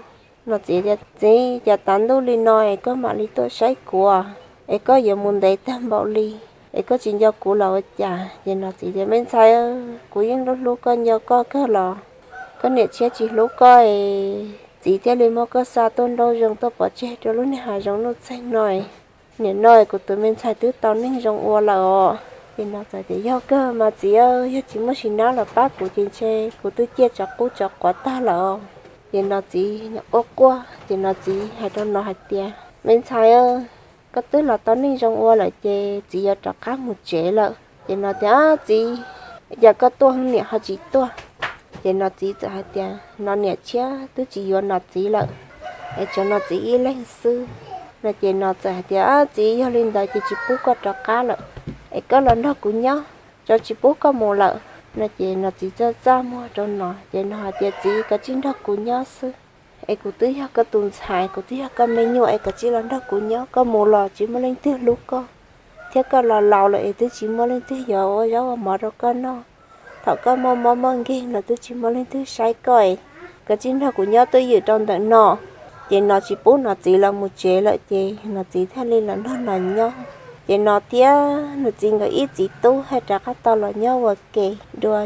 Nom txiv tias, Txiv, cas tav ntuj li no es koj mam li tuaj saib kuv, es koj yuav mus ntev tag npaum li, es koj tsis nco kuv los ua cas? Ces Nom txiv tias, Me ntxhais, kuv yeej hlub hlub koj nco koj kawg los koj niam tshiab tsis hlub koj es txiv thiaj li muab koj xa tuaj nrauj zoo tuaj pov tseg rau lub niag hav zoov nuj txeeg no. Nim no kuv tus me ntxhais twb tau neej zoo ua lawm os. Ces Nom txawm tias, Yog kawg mas txiv, yog tsis muaj Sis Nab los pab kuv ces ntshe kuv twb ciaj tsov qub tsov quav tag lawm os. Ces Nom txiv quaj quaj ces Nom txiv hais rau Nom hais tias, Me ntxhais, koj twb los tau neej zoo ua lawm ces txiv yuav rov qab mus tsev lawm. Ces Nom tias, Txiv, cas koj tuaj niam ho tsis tuaj? Ces Nom txiv txawm hais tias, Nom niam tshiab twb tsis yuav Nom txiv lawm, es tshuav Nom txiv ib leeg xwb. No ces Nom txawm hais tias, Txiv, yog li ntawd ces tsis pub koj rov qab lawm, es koj los nrog kuv nyob, tso tsis pub koj mus lawm. No ces Nom txiv txaj txaj muag rau Nom ces Nom hais tias, Txiv, koj cia li nrog kuv nyob xwb, es kuv twb yog koj tus ntxhais, kuv twb yog koj me nyuam, es koj cia li los nrog kuv nyob, koj mus los tsis muaj leej twg hlub koj, thiab koj los laus lawm es twb tsis muaj leej twg yuav ua zaub ua mov rau koj noj. Thaum koj muaj mob muaj nkeeg los twb tsis muaj leej twg saib koj, koj cia li nrog kuv nyob twj ywm rau ntawm no. Ces Nom tsis pub Nom txiv los mus tsev lawm ces Nom txiv thiaj li los nrog Nom nyob. Ces Nom thiab Nom txiv nkawd ib txiv tub thiaj rov qab tau los nyob ua ke dua.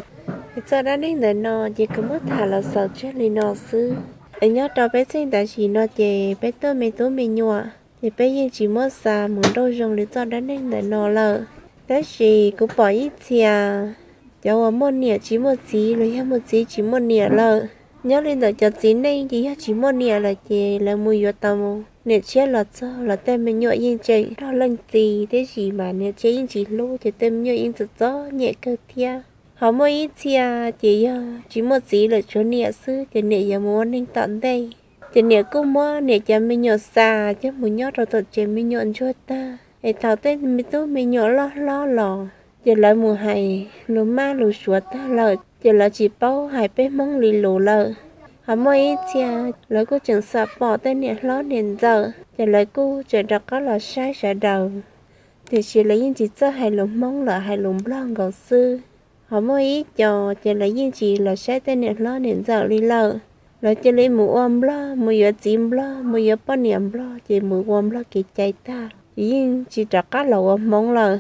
Txoj dab neeg ntawm no ces kuv muab tham los xaus tseg li no xwb. Es nyob rau peb txheej tam sim no ces peb tuaj me tub me nyuam ces peb yeej tsis muab xa mus nrauj zoo li txoj dab neeg ntawm no lawm. Tab sis kuv pom ib txhia cov uas muaj niam tsis muaj txiv los yog muaj txiv tsis muaj niam lawm. Nyob li ntawm cov txiv neej ces yog tsis muaj niam lawm ces lawv mus yuav tau niam tshiab los txog los tej me nyuam yeej tseem nrog leej txiv, tiam sis mas niam tshiab yeej tsis hlub ces tej me nyuam yeej txom txom nyem kawg thiab. Ho muaj ib txhia ces yog tsis muaj txiv lawm tshuav niam xwb ces niam yuav mus ua neeg tom ntej. Ces niam kuj muab niam cov me nyuam xa coj mus nyob rau tom tsev me nyuam ntsuag tag. Es thaum tej me tub me nyuam loj hlob los ces lawv mus hais lus mab lus suav tag lawm ces lawv tsis paub hais peb Hmoob li lus lawm. Ho muaj ib txhia lawv kuj tseem xam pom tej niam hlob niam ntxawm ces lawv kuj tseem rov qab los saib sawv daws, tiam sis lawv yeej tsis txawj hais lus Hmoob lawm, hais lus Nplog nkaus xwb. Ho muaj ib co ces lawv yeej tsis los saib tej niam hlob niam ntxawm li lawm, lawv cia li mus ua Nplog, mus yuav txiv Nplog, mus yuav poj niam Nplog ces mus ua Nplog kev cai tag ces yeej tsis rov qab los ua Hmoob lawm.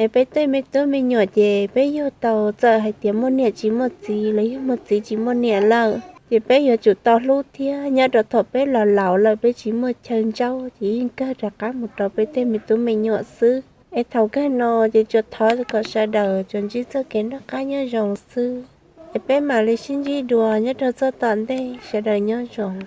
Es peb tej me tub me nyuam ces peb yug tau, txawm hais tias muaj niam tsis muaj txiv los yog muaj txiv tsis muaj niam lawm ces peb yuav tsum tau hlub thiab nyob rau thaum peb los laus lawm, peb tsis muaj chaw ntsaub ces yeej kawg rov qab mus rau peb tej me tub me nyuam xwb. Es thaum kawg no ces tsuas thov kom sawv daws tsuas ntsib txoj kev noj qab nyob zoo xwb. Es peb mam li sib ntsib dua nyob rau txoj tom ntej, sawv daws nyob zoo.